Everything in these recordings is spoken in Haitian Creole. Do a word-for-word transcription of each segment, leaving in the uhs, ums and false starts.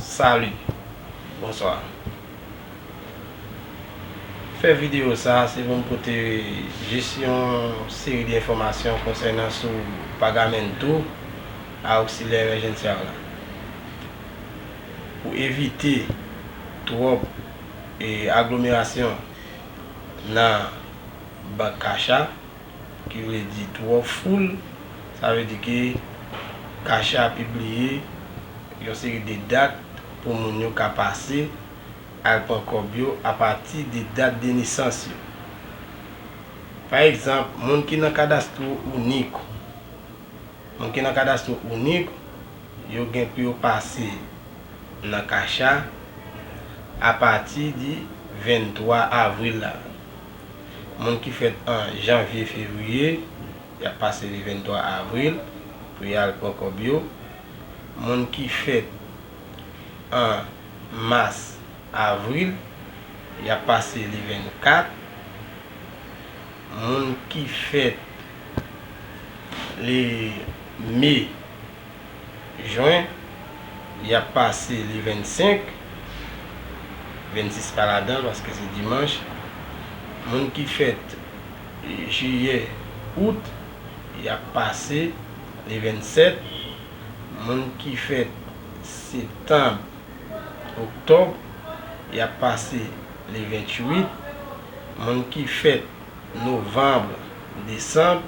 Salut, bonsoir. Fè videyo sa a, se pou m pote jis yon seri de enfòmasyon konsènan sou Pagamento a Auxiliar Emergencial la. Pou evite twòp, e, aglomerasyon nan bank Caixa, ki vle di twòp foul, sa vle di ke Caixa pibliye yon seri de dat pou moun yo ka pase al pran kòb yo apati de dat de nesans yo. Pa egzanp, moun ki nan Cadastro Único, moun ki nan Cadastro Único, yo gen pou yo pase nan Caixa apati di venntwa avril la. Moun ki fèt an janvye, fevriye, y ap pase le venntwa avril pou y al pran kòb yo. Moun ki fèt an mas, avril, y ap pase le vennkat. Moun ki fèt le me, jen, y ap pase le vennsenk, vennsis pa ladan l paske se dimanch. Moun ki fèt jiyè, out, y ap pase le vennsèt. Moun ki fèt septanm, oktòb, y ap pase le venntuit. Moun ki fèt novanm, desanm,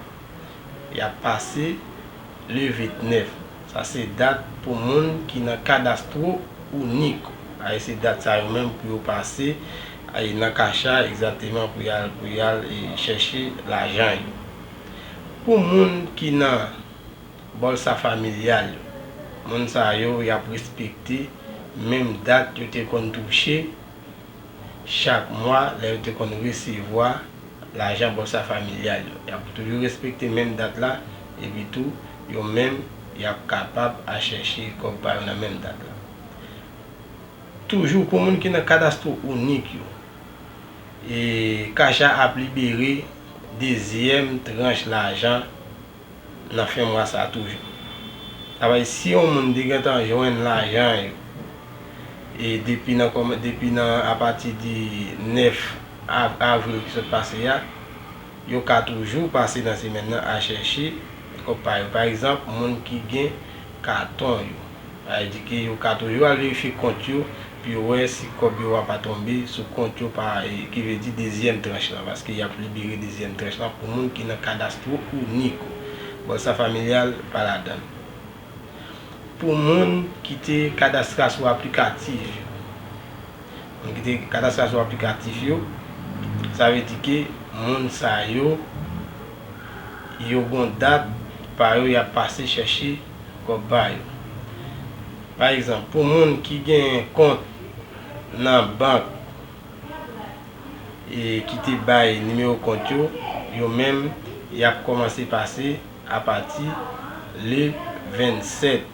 y ap pase le vennèf. Sa se dat pou moun ki nan Cadastro Único. Ay, se dat sa yo menm pou yo pase, ay, nan Caixa egzakteman pou y al, pou y al, e, chèche lajan yo. Pou moun ki nan Bolsa Familial yo, moun sa yo, y ap respekte menm dat yo te konn touche chak mwa lè yo te konn resevwa lajan Bolsa Familial yo. Y ap toujou respekte menm dat la, epi tou, yo menm, y ap kapab al chèche kòb pa yo nan menm dat la. Toujou pou moun ki nan Cadastro Único yo, e Caixa ap libere dezyèm tranch lajan nan fen mwa sa a toujou. Sa vle di, si yon moun te gentan jwenn lajan yo, e depi nan kòman-, depi nan apati di nèf av-, avril ki sot pase a, yo ka toujou pase nan semèn nan al chèche kòb pa yo. Pa egzanp, moun ki gen katon yo, sa vle di ke yo ka toujou al verifye kont yo pou yo wè si kòb yo a pa tonbe sou kont yo pa, e, ki vle di dezyèm tranch lan, paske y ap libere dezyèm tranch lan pou moun ki nan Cadastro Único. Bolsa Familial pa ladan l. Pou moun ki te kadastre sou aplikatif yo, moun ki te kadastre sou aplikatif yo, sa vle di ke moun sa yo, yo gon dat pa yo, y ap pase chèche kòb pa yo. Pa egzanp, pou moun ki gen kont nan bank, e ki te bay nimewo kont yo, yo menm, y ap kòmanse pase apati le vennsèt.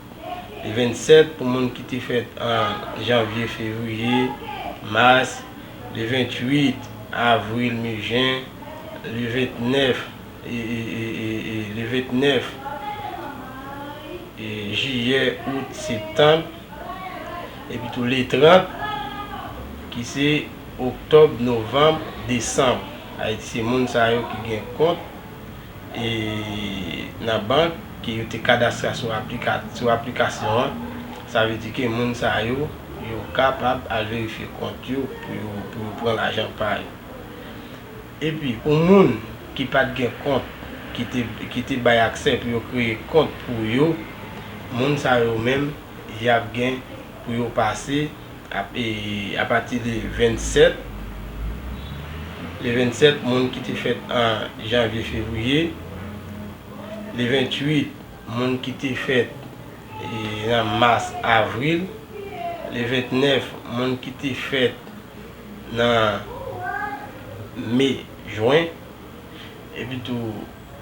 Le vennsèt pou moun ki te fèt an janvye, fevriye, mas, le ventuit, avril, me, jen, le vennèf, e, e, e, e, e, le vennèf, e, jiyè, out, septanm, epi tou le trant, ki se oktòb, novanm, desanm. Ayiti, se moun sa yo ki gen kont, e, nan bank, ke yo te kadastre sou aplika-, sou aplikasyon an. Sa vle di ke moun sa yo, yo kapab al verifye kont yo pou yo, pou yo pran lajan pa yo. Epi, pou moun ki pa t gen kont, ki te, ki te bay aksè pou yo kreye kont pou yo, moun sa yo menm, y ap gen pou yo pase ap-, e, apati de vennsèt, le vennsèt, moun ki te fèt an janvye, fevriye, le ventuit, moun ki te fèt, e, nan mas, avril, le vennèf, moun ki te fèt nan me, jen, epi tou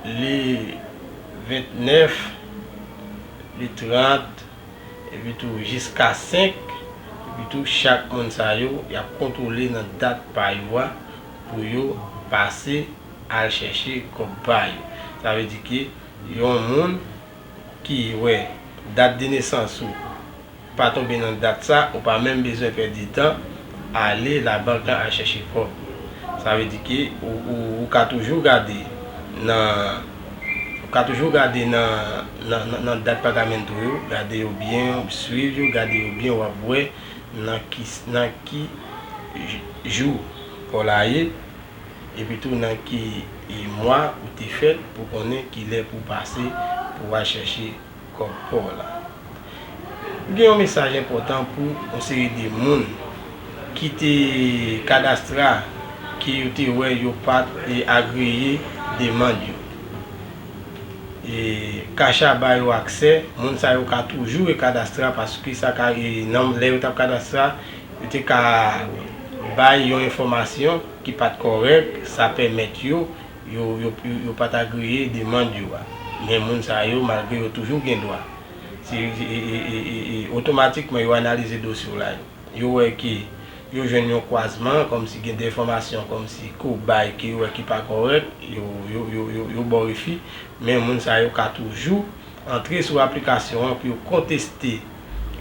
le vennèf, le trant, epi tou jiska senk, epi tou chak moun sa yo, y ap kontwole nan dat pa yo a pou yo pase al chèche kòb pa yo. Sa vle di ke yon moun ki wè dat de nesans ou pa tonbe nan dat sa, ou pa menm bezwen pèdi tan, ale labank lan al chèche kòb. Sa vle di ke ou, ou, ou ka toujou gade nan, ou ka toujou gade nan, nan, nan, nan dat pagamento yo, gade yo byen, swiv yo, gade yo byen, w ap wè nan ki, nan ki j-, jou pa w la ye, epi tou nan ki, e, mwa ou te fèt pou konnen ki lè pou w pase pou w al chèche kòb pa w la. Gen yon mesaj enpòtan pou yon seri de moun ki te Kadastra, ke yo te wè yo pa t, e, agreye demann yo. E, CACHA ba yo aksè, moun sa yo ka toujou e Kadastra, paske sa ka, e, nan lè yo t ap Kadastra, yo te ka bay yon enfòmasyon ki pa t kòrèk, sa pèmèt yo, yo, yo, yo, yo pa t agreye demann yo a. Men moun sa yo, malgre yo toujou gen dwa. Se, e, e, e, e, e, otomatikman, yo analize dosye w la. Yo wè ke yo jwenn yon kwazman, kòmsi gen de enfòmasyon, kòmsi ke w bay ke yo wè ki pa kòrèk, yo, yo, yo, yo, yo ba w refi. Men moun sa yo ka toujou antre sou aplikasyon an pou yo konteste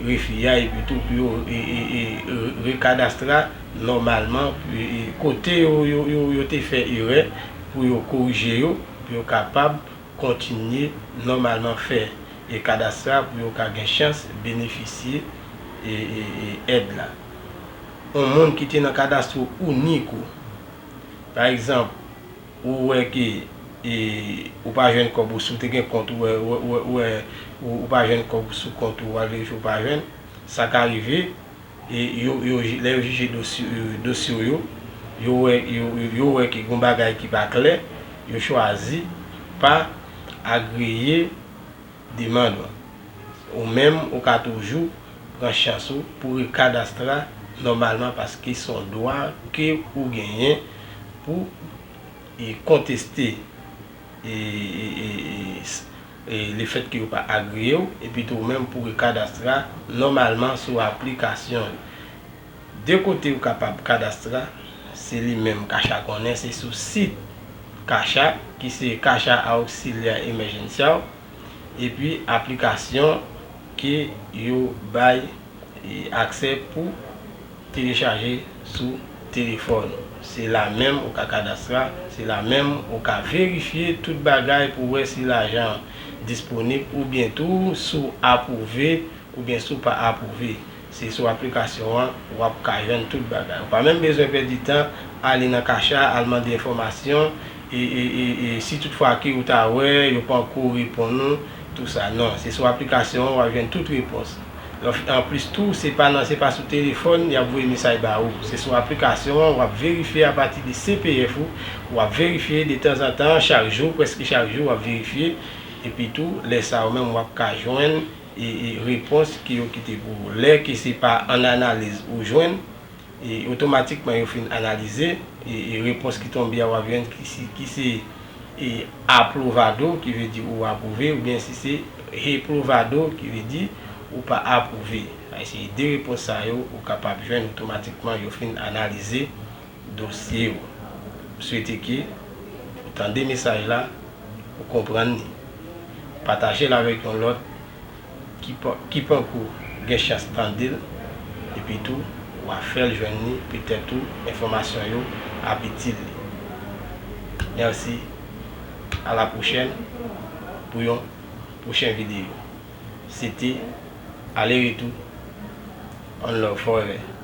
refi a, epi tou pou yo, e, e, e, re-, rekadastra nòmalman, e, e, kote yo, yo, yo, yo te fè erè, pou yo korije yo, pou yo kapab kontinye nòmalman fè, e, kadastra, pou yo ka gen chans benefisye, e, e, e, èd la. Yon moun ki te nan Cadastro Único, pa egzanp, ou wè ke, e, ou pa jwenn kòb ou, si w te gen kont, ou wè, ou wè, ou wè, ou wè, ou, ou pa jwenn kòb ou sou kont ou, w al verifye ou pa jwenn, sa ka rive, e yo, yo, lè yo jije dosye, dosye w yo, yo wè, yo, yo, yo wè ke gen bagay ki pa klè, yo chwazi pa agreye demann ou. Ou menm, ou ka toujou pran chans ou pou rekadastra nòmalman, paske se yon dwa ke ou genyen pou, e, konteste, e, e, e, e, s-, e, lefètke yo pa agreye w, epi tou ou menm pou rekadastra nòmalman sou aplikasyon yo. De kote ou kapab kadastra, se li menm CACHA konnen, se sou sit CACHA, ki se CACHA Auxílio Emergencial, epi aplikasyon ke yo bay, e, aksè pou telechaje sou telefòn ou. Se la menm ou ka kadastra, se la menm ou ka verifye tout bagay pou wè si lajan an disponib oubyen tou si w apwouve oubyen si w pa apwouve. Se sou aplikasyon an w ap ka jwenn tout bagay. Ou pa menm bezwen pèdi tan, ale nan CACHA, al mande enfòmasyon, e, e, e, e si toutfwa ke ou ta wè, yo panko reponn ou, tou sa. Non, se sou aplikasyon an w ap jwenn tout repons. Anplis tou, se pa nan, se pa sou telefòn y ap voye mesaj ba ou. Se sou aplikasyon an, w ap verifye apati de C P F ou, w ap verifye detanzantan, chak jou, prèske chak jou, w ap verifye. Epi tou, lè sa a, ou menm w ap ka jwenn, e, e, repons ke yo kite pou ou. Lè ke se pa an analiz ou jwenn, e, otomatikman yo fin analize, e, e, repons ki tonbe a w ap jwenn ki se, ki se, e, aprovado, ki vle di ou apwouve, oubyen si se reprovado, ki vle di ou pa apwouve. Sa se de repons sa yo ou kapab jwenn otomatikman yo fin analize dosye w. M swete ke ou tande mesaj la, ou konprann li. Pataje l avèk yon lòt ki pa, ki panko gen chans tande l, epi tou, w a fè l jwenn li, petèt tou, enfòmasyon yo ap itil li. Mèsi, a la pwochèn pou yon pwochen videyo. Se te Ale Retou, One Love Forever.